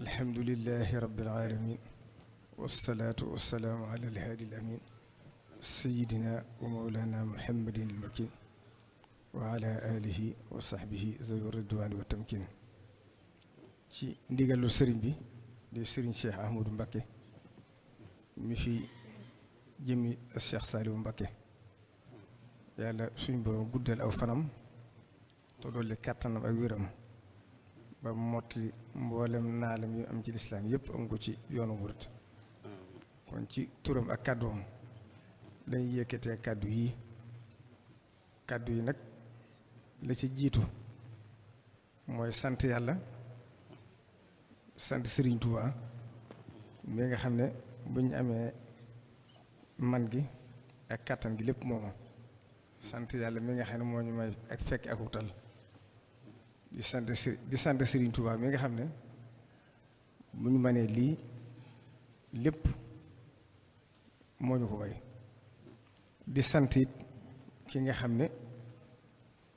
alhamdulillahi rabbil alamin wassalaatu wassalaamu ala alhaadi alamin sayidina wa mawlana muhammadin almakin wa ala alihi wa sahbihi zawi ridwani wa tamkin ci ndigalu sëriñ bi di sëriñ Cheikh Ahmadou Mbacké mi fi jëmi Cheikh Saliou Mbacké yàlla suñ borom guddal aw fanam te dolli kàttanam ak wéram ba mottali mboolem naalam yu am ci lislaam yëpp am ko ci yoonu murit kon ci turam ak kàddoom lañuy yëkkatee kàddu yi nag la ci jiitu mooy sant yàlla sant Sëriñ Tuubaa mi nga xam ne bu ñu amee man gi ak kàttan gi lépp mooma sant yàlla mi nga xam ne moo ñu may ak fekk ak wutal di sant Sëriñ Tuubaa mi nga xam ne bu ñu mënee lii lépp moo ñu ko may di sant it ki nga xam ne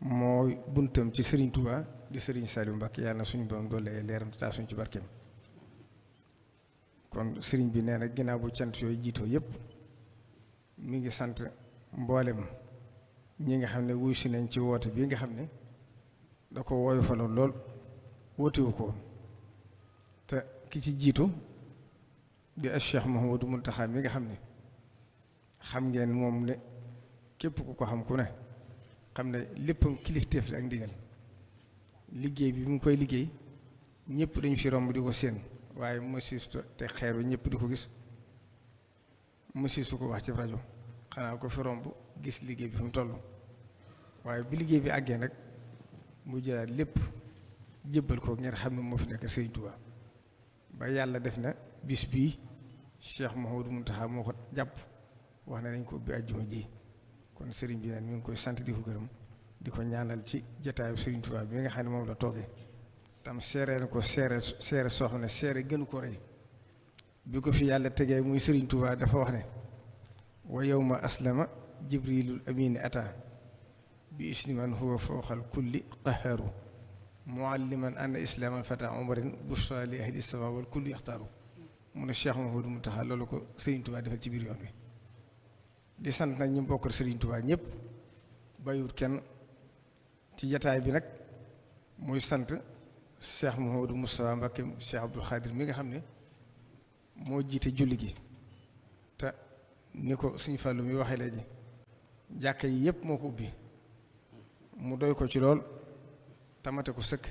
mooy buntam ci Sëriñ Tuubaa di Sëriñ Saliou Mbacké yàlla na suñu doom doole leeram te suñ ci barkeem kon sëriñ bi nee na ginnaaw bu cant yooyu jiitoo yëpp mi ngi sant mboolem ñi nga xam ne wuy si nañ ci woote bii nga xam ne da ko woyofaloon lool wootewu ko woon te ki ci jiitu di Cheikh Mouhamadou Mountakha mi nga xam ne xam ngeen moom ne képp ku ko xam ku ne xam ne léppam kilifteef la ak ndigal liggéey bi mu koy liggéey ñëpp dañu fi romb di ko séen waaye mësiis te xeer bi ñëpp di ko gis mësiis su ko wax ci rajo xanaa ko fi romb gis liggéey bi fi mu toll waaye bi liggéey bi àggee nag mu jëlaat lépp jébbal ko ngeen xam ne moo fi nekk Sëriñ Tuubaa ba yàlla def na bis bii Cheikh Mouhamadou Mountakha moo ko jàpp wax ne nañ ko ubbi àjjuma ji kon sëriñ bi nag mi ngi koy sant di ko gërëm di ko ñaanal ci jataayu Sëriñ Tuubaa bi nga xam ne moom la toogee tam seereel ko seere soo xam ne seere gënu ko rëy bi ko fi yàlla tegee muy Sëriñ Tuubaa dafa wax ne wa yawma aslama jibrilul amini ata bi isni man huwa fawqal kulli qaharu mualliman anna islaamal fata umarin bushra li ahli sama wal kulli yaxtaaru mu ne Cheikh Mouhamadou Mountakha loolu ko Sëriñ Tuubaa defal ci biir yoon wi di sant nag ñu bokkal Sëriñ Tuubaa ñëpp bàyyiwut kenn ci jataay bi nag muy sant Cheikh Mouhamadou Moustapha Mbacké Cheikh Abdoul Khadir mi nga xam ne moo jiite julli gi te ni ko Sëriñ Fallu mi waxee léegi jàkka yi yëpp moo ko ubbi mu doy ko ci lool tamate ko sëkk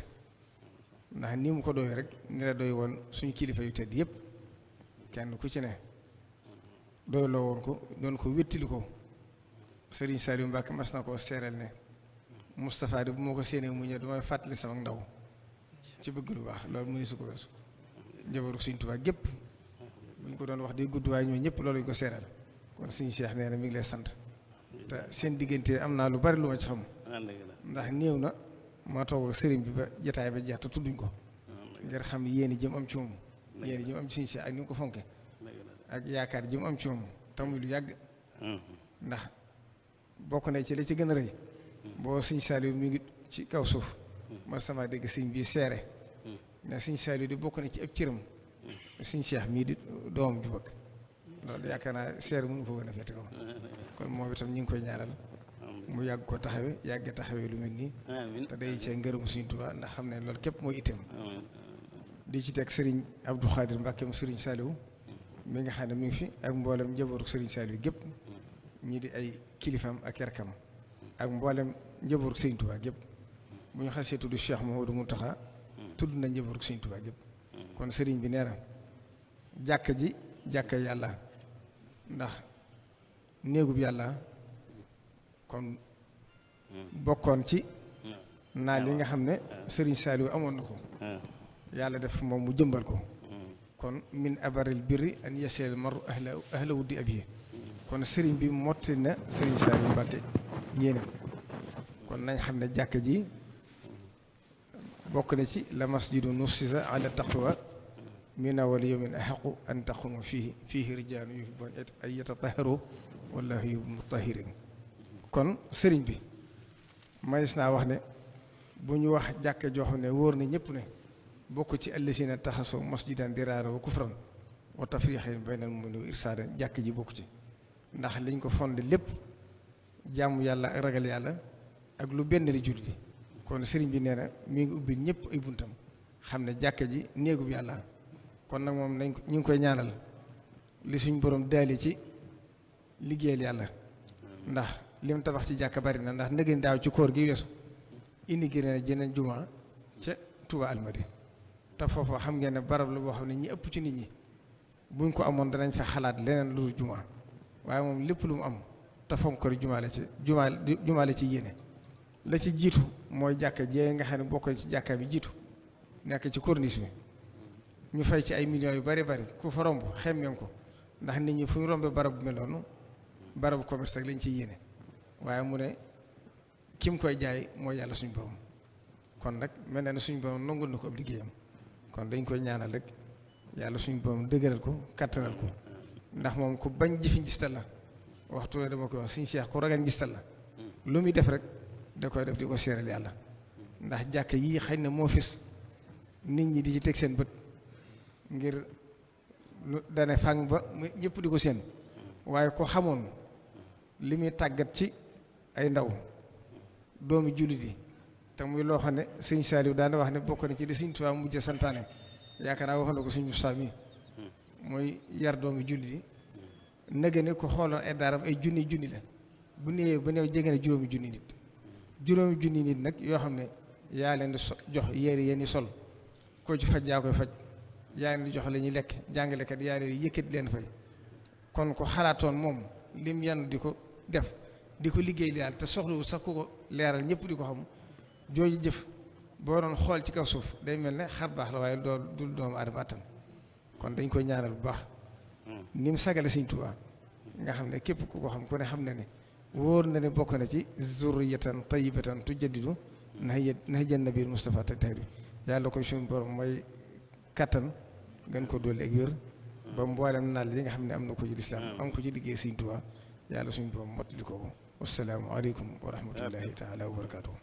ndax ni mu ko doy rek ni la doy woon suñu kilifa yu tedd yëpp kenn ku ci ne doy loo woon ko doon ko wéttili ko Sëriñ Saliou Mbacké mas na koo seereel ne Moustapha de bu moo ko séenee mu ñëw damay fàttali sama ndaw ci bëgg lu baax loolu mu ni su ko weesu njabaru Sëriñ Tuubaa gépp bu ñu ko doon wax di gudd waaye ñoo ñëpp loolu ñu ko seeral kon Sëriñ Cheikh nee na mi ngi lay sant te seen diggante am naa lu bari lu ma ci xam ndax néew na ma toog ak sëriñ bi ba jataay ba jeex te tudduñ ko ngir xam yéeni jëm am ci moom yéeni jëm am ci Sëriñ Cheikh ak ni nga ko fonke ak yaakaar jëm am ci moom tamuy lu yàgg ndax bokk na ci la ci gën a rëy boo Sëriñ Saliou mi ngi ci kaw suuf man sama dégg sëriñ bi seere ne Sëriñ Saliou di bokk na ci ab cëram Sëriñ Cheikh mii di doomam ju bëgg loolu yaakaar naa seere mënu ko gën a fete ko kon moom itam ñu ngi koy ñaaral mu yàgg ko taxawe yàgg taxawe lu mel nii te day cee ngërëmu Sëriñ Tuubaa ndax xam ne loolu képp mooy itam di ci teg Sëriñ Abdou Khadir Mbacké mu Sëriñ Saliou mi nga xam ne mi ngi fi ak mboolem njabootu Sëriñ Saliou gépp ñi di ay kilifam ak yarkam ak mboolem njabootu Sëriñ Tuubaa gépp bu ñu xasee tudd Cheikh Mouhamadou Mountakha tudd na njabootu Sëriñ Tuubaa gépp kon sëriñ bi nee na jàkka ji jàkka yàlla ndax néegub yàlla kon bokkoon ci naal yi nga xam ne Sëriñ Saliou amoon na ko yàlla def moom mu jëmbal ko kon min abaril birri an yaseel maru ahla wuddi ab yi kon sëriñ bi motti na Sëriñ Saliou Mbacké yéene kon nañ xam ne jàkka ji bokk na ci la masjidu nussisa ala taqwa min awwali yawmin ahaqu an taquma fihi rijaalun yuhibbuuna an yatatahharu wallaahu yuhibbul mutahhirin kon sëriñ bi mayis naa wax ne bu ñu wax jàkka joo xam ne wóor na ñëpp ne bokk ci allazina taxasoo masjidan diraara wa kufran wa tafriqan baynal mu'miniina wa irsaada jàkk ji bokk ci ndax liñ ko fondé lépp jaamu yàlla ak ragal yàlla ak lu benn li jullit yi kon sëriñ bi nee na mi ngi ubbi ñëpp ay buntam xam ne jàkk ji néegub yàlla kon nag moom nañ ko ñu ngi koy ñaanal li suñ borom daali ci liggéeyal yàlla ndax lim tabax ci jàkka bari na ndax ndëgën daaw ci koor gi weesu indi gën a jeneen jumaa ca Touba Almadi te foofu xam ngeen ne barab la boo xam ne ñi ëpp ci nit ñi buñ ko amoon danañ fa xalaat leneen lu jumaa waaye moom lépp lu mu am te fonk ko jumaa la ci yéene la ci jiitu mooy jàkka jee nga xam ne bokk ci jàkka bi jiitu nekk ci corniche bi ñu fay ci ay millions yu bari bari ku fa romb xemmeem ko ndax nit ñi fu ñu rombee barab bu mel noonu barabu commerce rek lañ ciy yéene waaye mu ne ki mu koy jaay mooy yàlla suñu borom kon nag mel na ne suñu borom nangul na ko ab liggéeyam kon dañ koy ñaanal rek yàlla suñu borom dëgëral ko kattanal ko ndax moom ku bañ jëfi ngistal la waxtu dama koy wax suñu Cheikh ku ragal ngistal la lu muy def rek da koy def di ko séeral yàlla ndax jàkk yii xëy na moo fis nit ñi di ci teg seen bët ngir lu dane fang ba ñëpp di ko seen waaye ko xamoon li muy tàggat ci ay ndaw doomi jullit yi te muy loo xam ne sëñ Saliou daana wax ne bokk na ci di sëñ Tuubaa mujj santaane yaakaar naa wax na ko sëñ Moussa mi mooy yar doomi jullit yi nege ne ko xooloon ay daaram ay junni la bu néewee ba néew jege na juróomi junni nit nag yoo xam ne yaa leen di jox yéeri yéen i sol koo ci faj yaa koy faj yaa leen di jox la ñuy lekk jàngalekat yaa leen di yëkkati leen fay kon ko xalaatoon moom lim yan di ko def di ko liggéey daal te soxlawu sax ku ko leeral ñëpp di ko xam jooju jëf boo doon xool ci kaw suuf day mel ne xar baax la waaye dul doomu aadama attan kon dañ koy ñaanal bu baax ni mu sagale Sëñ Tuubaa nga xam ne képp ku ko xam ku ne xam na ne wóor na ne bokk na ci zurriyatan tayyibatan tujaddidu nahja nabil Mustafa tahri yàlla koy suñu borom mooy kattan gën ko dolli ak wér ba mboolem naal yi nga xam ne am na ko ci lislaam am ko ci liggéey Sëñ Tuubaa yàlla suñu borom mottali ko wassalaamu aleykum wa rahmatullahi taala wa barakaatuhu